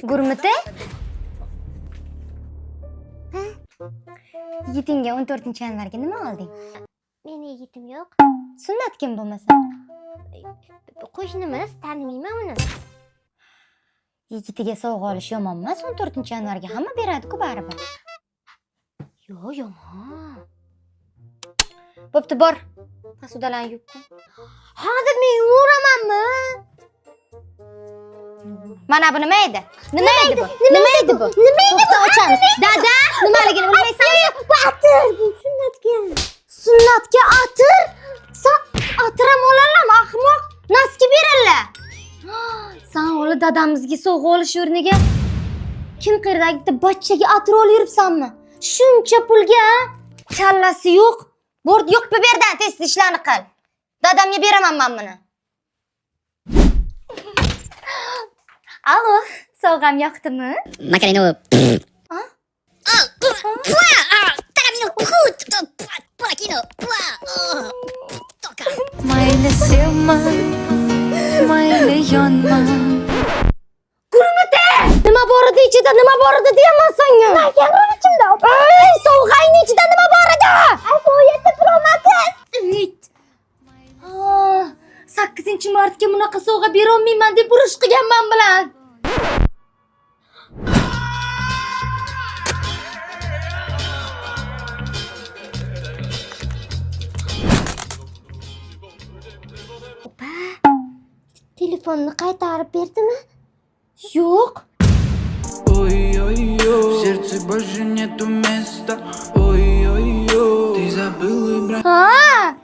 Gurmiti? Yigitingga 14 yanvarga nima olding? Meni yigitim yo'q. Sunnat kim bo'lmasa? Qo'shnimiz, tanimayman uni. Yigitiga sovg'a olish yomon emas, 14 yanvarga hamma beradi-ku baribir. Yo'q, yomon. Bo'pti, bor. Посуда larni yuvib qo'y. Hozir men yuviramanmi? Mana bu nima edi? Nima edi bu? Nima edi bu? Nima edi bu? Ochamiz. Dada, nimaligini bilmaysanmi? Bu atir, bu sunnatga. Sunnatga atir? San atir ham olarlarmi, ahmoq? Носки beradilar. San o'g'li dadamizga sovg'a olish o'rniga kim qayerdagi bitta bachchaga atir olib yuribsanmi? Shuncha pulga, a? Kallasi yo'q. Bort yo'q, bu yerdan tez ishlarni qil. Dadamga beraman men buni. Alo, sovg'am yoqdimi? Macarena. А? Mayli sevma, mayli yonma. Gurmita! Nima bor edi ichida? Nima bor edi deyapman senga? Nima ichimda? Ey, sovg'angni ichida nima bor edi? iPhone 7 Pro Max. It. Ah, 8 martga bunaqa sovg'a berolmayman deb urush qilganman bilan. Opa, telefonni qaytarib berdimi? Yo'q. Ой-ой-ой, в сердце больше нету места. Ой-ой-ой, ты забыл и Ha.